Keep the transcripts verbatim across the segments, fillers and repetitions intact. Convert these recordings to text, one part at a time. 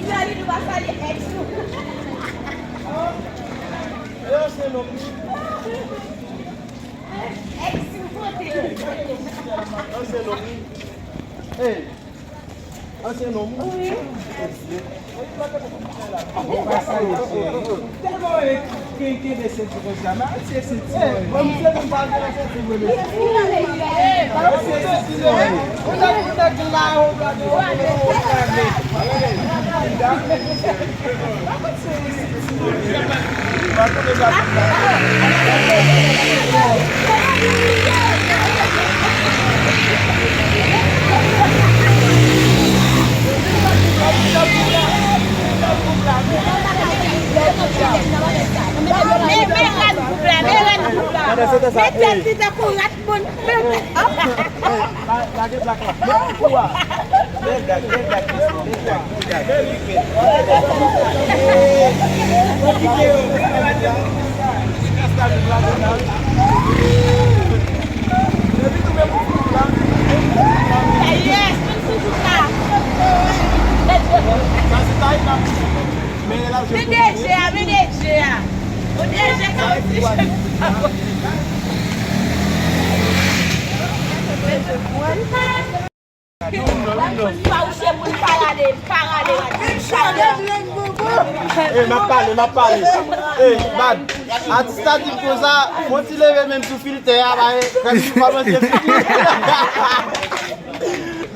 Sali nou pa sali ex nou. Ex nou kote. Ansyen nonm. Wi. Tèlman kenbe senti konsa, m ap se senti. Lage blak la. Bèl kou a. Bèl blag, bèl blag, bèl blag, bèl blag. Epi tou men pou fou la. Sa se tay la. Men la je. Men D J a, men D J a. Bon, D J ka mwen ti chen. Faouche pou l parade, parade. E, m ap pale, m ap pale. E, bad. Atis la di m konsa, fò ti leve menm sou filtè a, bay, kòm si kòmanse fini.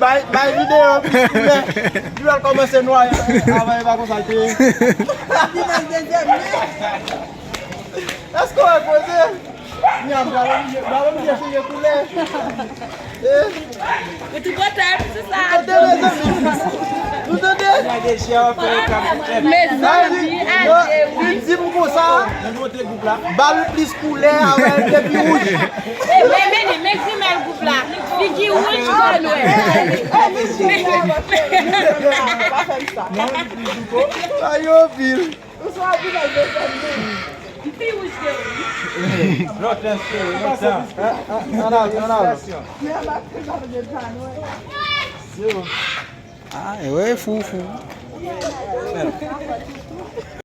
Bay, bay videyo, plis koulè. Li pral kòmanse nwa, avan e pa konsa l te ye. Èske w wè koze? Nya, bravo, misye, bravo, misye chanje koulè. Eh. Ou tou kontan, misye sa. Ou tande, mezanmi? Ou tande? Mezanmi, adje, wi. Li di m konsa, ba l plis koulè, avè l te pi wouj. Men, men, men, men grimèl gwoup la. Figi wouj, kò nwè. Pa fè m sa. Ayo, pil. Ou sou abinèl de fèm menm. M pi wouj ke ou. Lontan, se lontan. Ann al, ann al. Men anba se sa de pa nwè. Ah, e wè, fou, fou.